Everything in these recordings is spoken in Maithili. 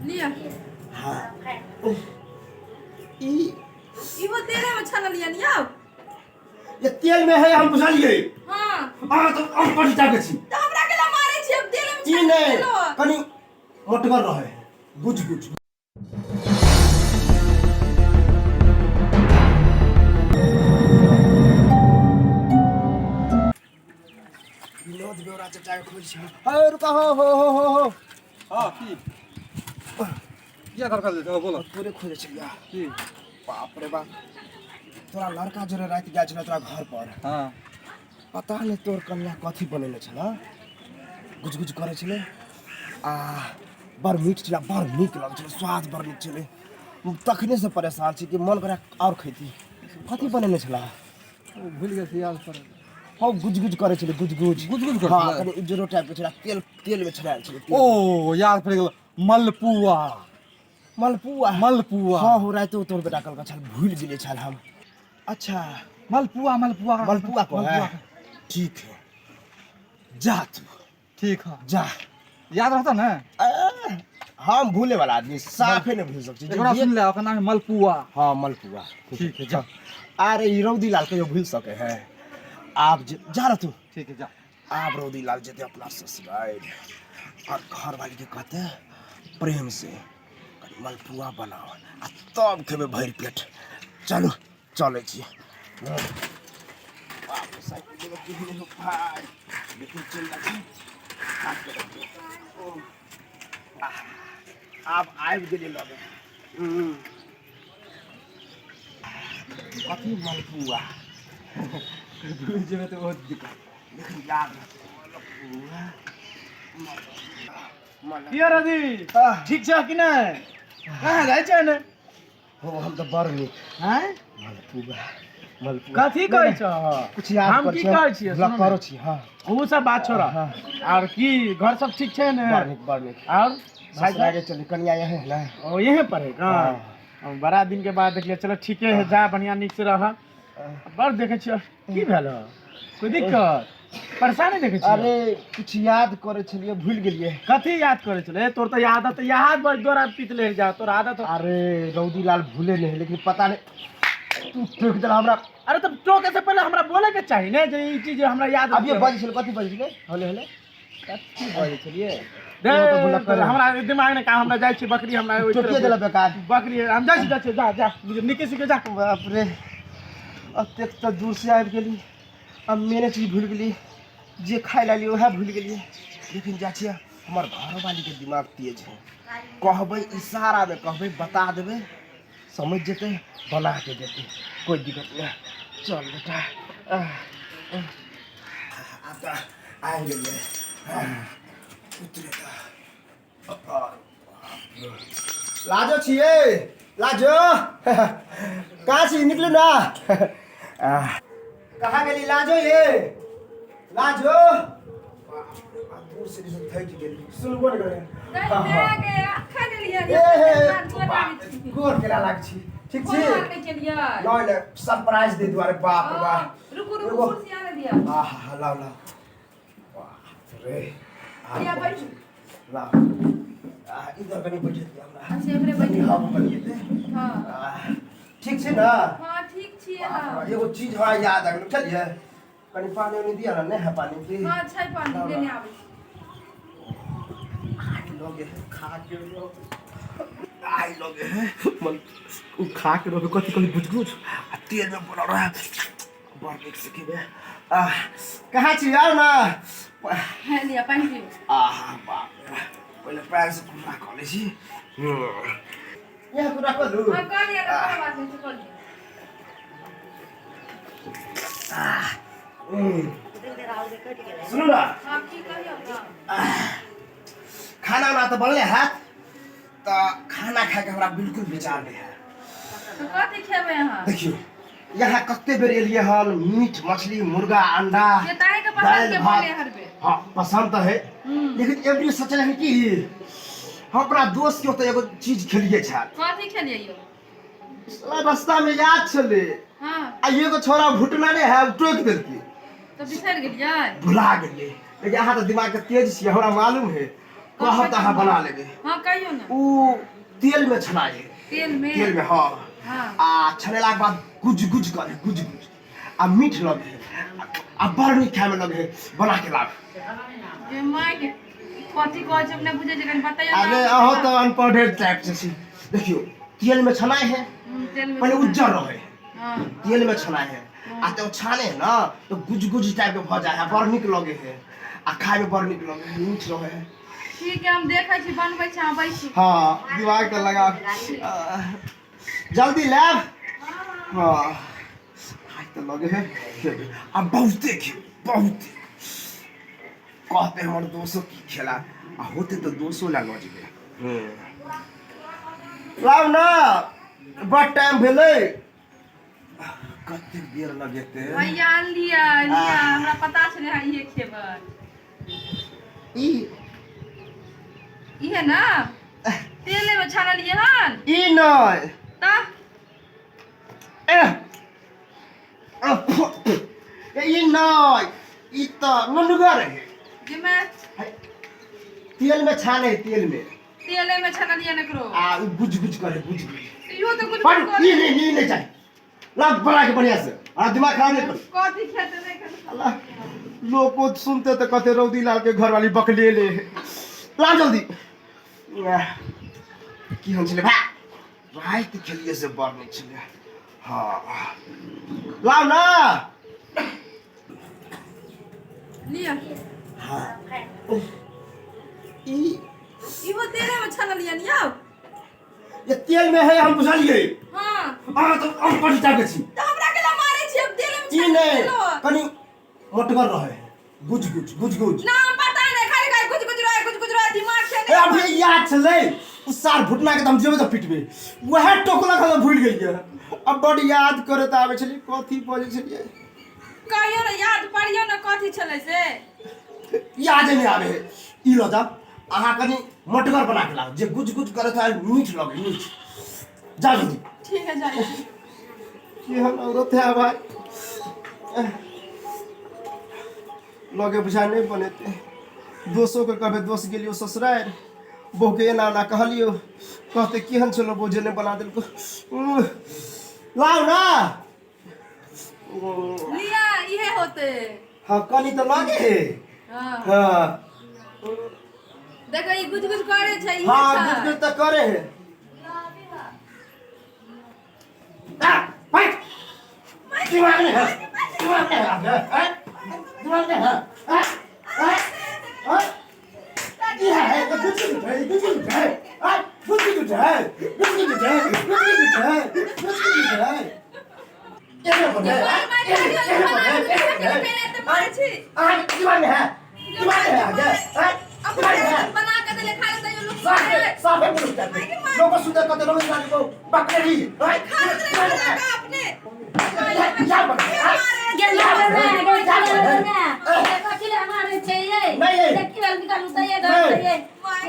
लिअ। हाँ, ओह, ई इहो तेले में छनलियन यौ। ये तेल में है, हम बुझलिए। हाँ। अहाँ तो हम पढ़ जाके छी। तऽ हमरा केला मारै छी? अब तेले में ई छानि नहि देलहुँ। कनि मोटगर रहे, गुज गुज। विनोद बेवरा चचा के खोज छै। हे, रुका, हो हो हो हो हो। हाँ, की किया धड़कल देते हो? बोलो। तोरे खोजे छलिया। की? बाप रे बाप, तोरा लड़का जोरे राति गेल छलै तोरा घर पर। हाँ। पता नहि तोर कन्या कथी बनेने छल, गुज गुज करै छलै आ बड़ मीठ छलै, बड़ नीक लगै छलै, स्वाद बड़ नीक छलै। तखनेसँ परेशान छी कि मन करै आओर खैती। कथी बनेने छलै? ओ भूलि गेल छी, याद पर। हँ, गुज गुज करै छलै, गुज गुज। गुज गुज करै हँ। छलै? कनि उज्जरो टाइपके छलै, तेल तेलमे छनायल छलै तेल। ओ, याद पड़ि गेल, मलपुआ। मलपुआ। मलपुआ। हँ हो, रातिओ तोर बेटा कहलकै छल, भूलि गेलियै छल हम। अच्छा। मलपुआ, मलपुआ। मलपुआ को है। ठीक है, जा तू। ठीक है। जा। याद रहता ने? हम भूले वाला आदमी साफे नहीं भूल सकते। एकरा सुन ले, ओकर नाम है मलपुआ। हाँ, मलपुआ। ठीक है, जा। अरे, ई रौदी लाल कहियो भूल सके है? आप जा रह तू। ठीक है, जा। आप रौदी लाल जेते अपना ससुराल और घर वाली के कहते प्रेम से कनि मलपुआ बनाओ आ तब खेबै भरि पेट। चलू, चलै छी। बाप रे, साइकिल लेबै की नहि हो भाइ, लेकिन चलि जाइ छी। आब चलै छी। ओ, आह, आब आबि गेलियै लगे। कथी मलपुआ भूलि जेबै तऽ बहुत दिक्कत, लेकिन याद रहतै मलपुआ। की रवि, ठीक छै कि नहि? कहाँ जाइ छै ने? हो, हम तऽ बड़ नीक। आँय? मलपुआ, मलपुआ। कथी कहै छ? कुछ याद हम कर की छियै, कहै छियै, सुनू ने। करो छी। हाँ। ओ सब बात छोड़। हाँ। और की, घर सब ठीक छै ने? बड़ नीक, बड़ नीक। और भाई? ससुरारे चली, कनिया यहाँ है ना। ओ, यहीं पर है का? हाँ। बड़ा दिन के बाद देखलियै। चलो, ठीके है, जा, बढ़िया नीक से रह। बड़ देखै छियै, की भेल? कोई दिक्कत परेशानी देखै छियै? अरे, कुछ याद करे छलियै, भूल गेलियै। कथी याद करै छलै? तोर तऽ आदत याद बड़ तोरा पीत ले जा तोर आदत। अरे रौदी लाल, भूले नहीं, लेकिन पता नहीं तू टोक देला हमरा। अरे, तब टोके से पहले हमरा बोले के चाही ने जे ई चीज हमरा याद। अभी बजै छलै, कथी बजै छलै? होले होले कथी बजै छलियै दे? ओ तऽ बोलऽ करे। हमरा दिमाग ने काम, हमरा जाइ छी, बकरी हमरा ओहि टोकिए तरफ- देला बेकार। बकरी, हम जाइ छी, जाइ छी, जा जा, निके सिके जा। बाप रे, अतेक तऽ दूर से आबि गेली आ मेने चीज भूलि गेली। जे खाइ लाली उएह भूलि गेलियै। लेकिन जाइ छियै, हमर घरवालीके दिमाग तेज है, कहबै इशारामे, कहबै बता देबै, समझ जेतै, बना के देतै, कोई दिक्कत नहि। चल बेटा। आह, आह, आब तऽ आबि गेलियै। उतरे तऽ लाजो छियै, लाजो कहाँ छी? निकलू ना। आह, कहाँ गेली लाजो? ये लाजो, दूर से जैसे थकि गेली, सुनबो नहि करे। ए हे, गोर केला लाग छी, ठीक छी? नहीं नहीं, सरप्राइज दे दुआरे। बाप रे बाप। रुकू रुकू, एगो- कुर्सी आने दिया। आहा, लाओ लाओ। बाप रे। दिया, बैठू। लाओ, इधर कनी बैठे दिया हमरा। अच्छा, एकरे बैठे। कनी हवा बनिए दे। हाँ। ठीक छै ना? हाँ, ठीक छियै। हाँ। एगो चीज हमरा याद आ गेल, बुझलियै? कनी पानी उनी दिया ना। नहीं है पानी की? हाँ, छै पानी, लाओ, लेने लाओ। आबै छी। आइ लगे है खा के रहो, आइ लगे है मन उ खा के रहो। कथी कथी गुज गुज आ तेल में बनल रहा, बड़ नीक से खेबै। आह, कहाँ छी यार ना? है, लिअ, पानि पीबू। आह, बाप रे, पहिले पैर से कुरा कऽ लै छी। यहाँ कुरा कऽ लू। हाँ, कऽ लिअ ने, कोनो बात नहि छै, कऽ लिअ। सुनू ना। हाँ, की कहियौ ने? खाना उना तऽ बनले हैत, तऽ खाना खायके हमरा बिल्कुल विचार नहि है। तऽ कथी खेबै अहाँ? देखियौ, यहाँ कते बेर एलियै हन, मीट मछली मुर्गा अंडा से तऽ अहाँके पसंद दालि के भात। बने हर बेर। हाँ, पसंद तऽ है, लेकिन एबरी सोचले हन कि हम अपना दोस्त के ओतऽ एगो चीज खेलिए छल। कथी खेलियै यौ? साला रास्ता में याद छलै। हाँ। आ एगो छोरा भुटना नहि है, ओ टोकि देलकै। तऽ बिसरि गेलियै। भुला गेलियै, लेकिन अहाँ तऽ दिमाग के तेज छियै, हमरा मालूम है। कहब तऽ अहाँ बना लेबै। हँ, कहियौ ने। ओ तेलमे छनाइ है। तेलमे? तेलमे, हँ। हँ। आ छनेलाके बाद गुज गुज करे, गुज गुज, आ मीठ लगे है आ बड़ नीक खायमे लगे है। बना के लाब। गे माय गे, कथी कहै छै हम नहि बुझै छियै, कनि बतैयौ ने। अरे, अहाँ तऽ अनपढ़े टाइप से छी। देखियौ, तेलमे छनाइ है। तेलमे पहिले छनाइ। उज्जर रहे है। हँ। तेल में छनाइ है आ जब छाने है ना तो गुज गुज टाइप के भऽ जाइ है, बड़ नीक लगे है आ खाय में बड़ नीक लगे है, मीठ रहे है। ठीक है, हम देखै छी, बनबै छी, अहाँ बैसू। हाँ, दिमाग तऽ लगा, जल्दी लाब। हाँ, खाय तऽ लगे है, खेबै आ बहुते खेबै, बहुते। कहते हमर दोसो की खेला आ होते तऽ दोसो लए लऽ जेबै। लाब ना, बड़ टाइम भेलै, कतेक देर लगेतै? भैया, लिअ लिअ, हमरा पता छलै अहाँ इहे खेबै। ई इहे ने तेले मे छानलियै हन? ई नहि। तऽ? एह, अफ, ई नहि, ई तऽ नुनगर है। जाहिमे तेल में छाने है, तेल में। तेले मे छानलियै ने एकरो? आ उ गुज गुज करे, गुज गुज। इहो तऽ गुज पर गुज ई नहीं, ई नहीं चाही। लाग बना के बढ़िया से आ दिमाग खराब नहीं कर। कथी खेतै नहि खेतै? अल्लाह, लोग को सुनते तो कहते रौदी लाल के घर वाली बकले ले। ला जल्दी। आह, की हम छलै भाय, राति खेलिए से बड़ नीक छलै। हाँ, लाउ ना। लिअ। हाँ, ई इहो तेले मे छानलियै ने यौ? ये तेल में है, हम बुझलिए। हाँ। अहाँ तऽ अनपढ़ टाइप के छी। तऽ हमरा केला मारै छी? अब तेले मे ई छानलियै नहि। ने। कनि मोटगर रहे, गुज गुज गुज गुज। ना, हम पता नहि, खाली खाली गुज गुज रहे, गुज गुज रहे, दिमाग से ए नहि। अभी याद छलै उ सार भुटना के तऽ हम जेबै तऽ पिटबै। वएह टोकलक, हम भूलि गेलियै। अब बड याद करैत आबै छलियै, कथी बजै छलियै? कहियौ ने, याद पड़ियौ ने, कथी छलै से। यादे नहि आबै है। ई लऽ जाउ अहाँ, कनि मोटगर बना के लाउ जे गुज गुज करैत है, मीठ लगे, मीठ। जाउ जल्दी। ठीक है, जाइ छी। केहन औरत है भाई, लगे बुझा नहि बनेतै। दोसो के कहबै, दोस्त गेलियो ससुरारि, बहू के एना एना कहलियो, कहते केहन छलो बहू जे नहि बना देलको। लाउ ना। लिअ, इहे होते। हाँ, कनि तऽ लगे हे। हाँ। हाँ। देखो, ई गुज गुज करे छै, इहे हाँ। छै। गुज गुज तऽ करे है। आ, बैठ। दिमाग नहीं है, दिमाग नहीं है, हैं? दिमाग नहीं है, हैं? हैं? हैं? ये है तो गुज गुज है, गुज गुज है, हैं? गुज गुज है, गुज गुज है, गुज गुज है, गुज गुज है। ये बने, ये मार ये मार ये बना बने, के ये बने। पहले तऽ मारै छी। अहाँके दिमाग नहीं है, दिमाग नहीं है, हैं? दिमाग नहीं है। बना के देले खा ले, तैयो लोग साफे साफे बोलू जाते लोग सुनते कहते रमेश लाल को बकरी हैं? खा ले बना के अपने। या बने, हैं? गे मारे ने, गे मारे ने। कथी ले मारे छै ये? नहीं। देखी वाल निकालू तऽ ये घर नहीं। से ये।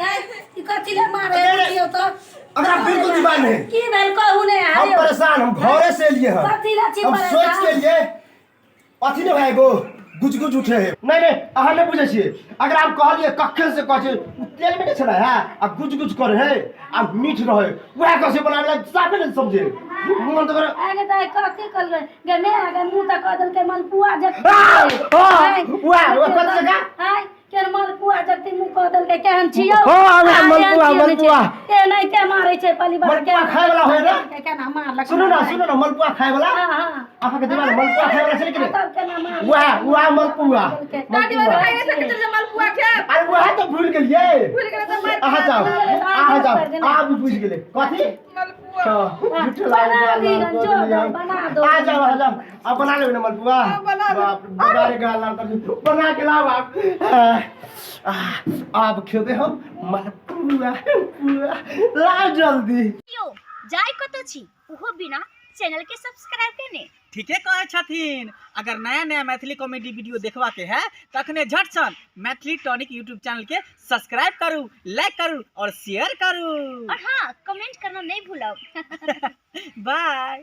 ये, ई कथी ले मारे नहीं। बुझियौ तऽ? अगर बिल्कुल दिमाग नहीं। की भेल कहू ने? हम आयो। परेशान, हम घरे से लिए हैं। कथी ला छी हम परेशान? सोच के लिए अथी नहीं भाई गो गुज गुज उठे है। नहीं नहीं, अहाँ नहीं बुझे छियै। अगर हम कहलियै कखन से कहै छियै, उ तेल में नहीं छलै है आ गुज गुज करे है आ मीठ रहे, वएह कैसे बनावे ला साफे नहीं समझे मन तो करे। आगे तऽ कथी करबै गे मे? आगे मुँह तऽ कऽ देलकै मलपुआ जे आ, आ, वएह वएह कथी से का? आय केहन मलपुआ जगती मुँह कऽ देलकै, केहन छियौ? हाँ, वएह आ, मलपुआ, केहन छियौ, नहि मलपुआ। छियौ? एनाहिते मारै छै परिवार। मलपुआ खाय वाला होय ने? केना मारलक? सुनू ना, सुनू ना, मलपुआ खाय वाला। हाँ हाँ। अहाँके दिमाग में मलपुआ खाय वाला छलै कि नहीं? तब केना मारलक? वएह वएह मलपुआ। दादी बाबा खाइ नहि सकै छलै जे मलपुआ खायब। अरे, वएह तऽ भूल गेलियै। भूलि गेलै तऽ मारि। अहाँ जाउ, अहाँ जाउ, आब बुझि गेलै कथी। मलपुआ। हाँ, झूठे लाल बना गाल दी, लाल जो कऽ देलियै। दो, बना दो। आ जाओ, आ जाओ, अब बना लेबै ना मलपुआ? हाँ, बना लेबै। बाप रे, बना गाल लाल कर दियौ। बना के लाओ आप। आब खेबै हम मलपुआ पुआ। लाओ जल्दी। यौ, जाय कतऽ छी ओहो बिना चैनल के सब्सक्राइब केने? ठीके कहै छथिन। अगर नया नया मैथिली कॉमेडी वीडियो देखबाके है तखने झटसन मैथिली टॉनिक यूट्यूब चैनल के सब्सक्राइब करू, लाइक करू और शेयर करू। और हाँ, कमेंट करना नहीं भूलब। बाय।